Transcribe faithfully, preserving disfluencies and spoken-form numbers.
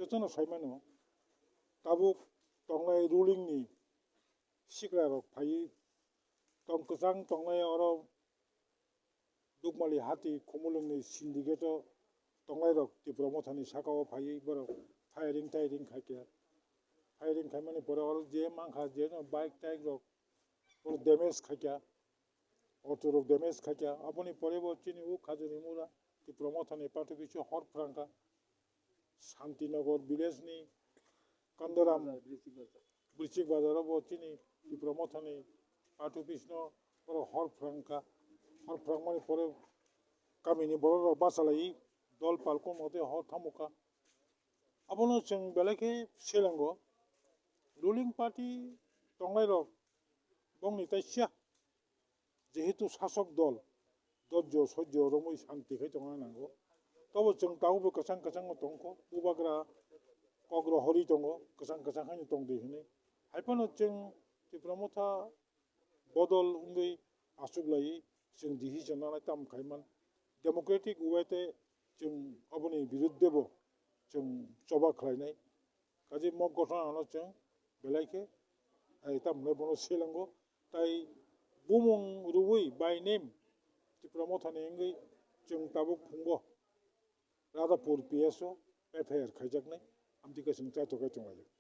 Jotono saimano, tabuk tongnai ruling ni sikla rok phaiwi tong kwchang tongnai oro Dukmali hati Khumulwng ni syndicate o tongnai rok Tipra Motha ni saka o phaiwi borok firing tairing khaikha. Firing khaimani pore oro je mankha je no bike taik rok oro damage khaikha. Auto rok damage khaikha. Aboni pore bo chini o Khajuri Mura Tipra Motha ni party office o hor phrangkha. Shantinagar village ni Kandaram Brichik Bazar o bo chini Tipra Motha ni party office no borok hor phrangkha. Hor phrangmani pore kamini borok rok bachalai dol palkung mate hor thamukha. Abono chwng belai khe selengo ruling party tongnai rok bongni tai siya. Jehetu sasok dol dojjo sojjo romwi santi khai tongna nango. Tobo chwng tabukbo kwchang kwchangno tongkho, bubagra kok rohorwi tongo, kwchang kwchang haino tongdi hwnwi. Haiphano chwng Tipra Motha bodol wngwi achuklaiwi chwng decision nanai tamo khaiman. Democratic way tei chwng aboni biruddhebo chwng choba khlainai. Kaje mok gothono chwng belai khe, ai, tamo hwnwi bono selengo. Tai bumung rwui by name Tipra Mothani wngwi chwng tabuk phungo Radhapur P S o F I R khaijaknai, amtwi khe chwng chaithok khe chwng laijak.